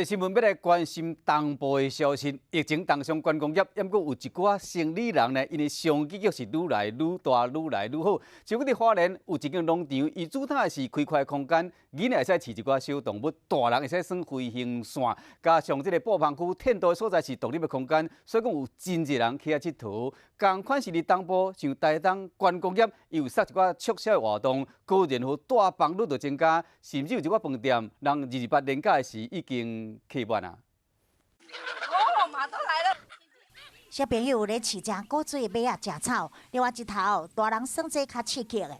新聞欲來關心東部的消息，疫情重傷觀光業，毋過有一寡生理人呢，𪜶的商機卻是愈來愈大，愈來愈好。像佇花蓮有一間農場，伊主打的是開闊空間，囡仔會使飼一寡小動物，大人會使耍飛行線，加上這个布棚區天道的所在是獨立的空間，所以講有真濟人去遐𨑨迌。仝款是佇東部，像台東觀光業，伊有設一寡促銷的活動，果然予大房率就增加，甚至有一寡飯店，人228連假的時已經客滿啊！哦，馬都來了。小朋友咧飼隻古錐的馬仔食草，另外一頭大人耍這較刺激的。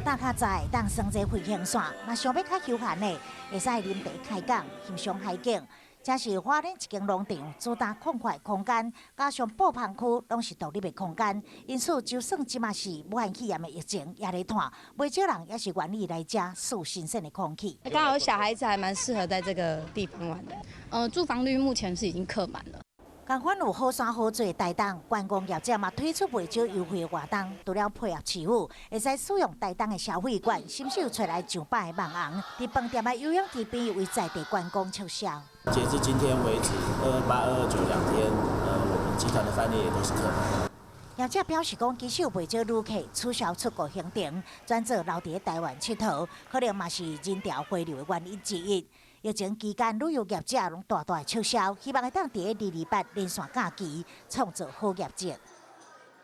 搭較早會當耍這飛行線，若想欲較休閒的，會使啉茶開講，欣賞海景。這是花蓮一間農場，主打擴闊空間，加上布棚區攏是獨立的空間，因此就算這馬是武漢肺炎的疫情也咧湠，袂少人也是願意來遮吸新鮮的空氣。剛好小孩子還蠻適合在這個地方玩的。住房率目前是已經客滿了。仝款有好山好水的台東，觀光業者嘛推出袂少優惠活動，除了配合市府，會使使用台東的消費券，深受揣來上百个網紅，佇飯店的游泳池邊為在地觀光促銷。截至今天為止，228、229兩天，我們集團的飯店也都是客滿。業者表示講，其實有袂少旅客取消出國行程，轉做留佇台灣𨑨迌，可能嘛是人潮回流的原因之一。疫情期間，旅遊業者攏大大促銷，希望會當佇二二八連續假期創造好業績。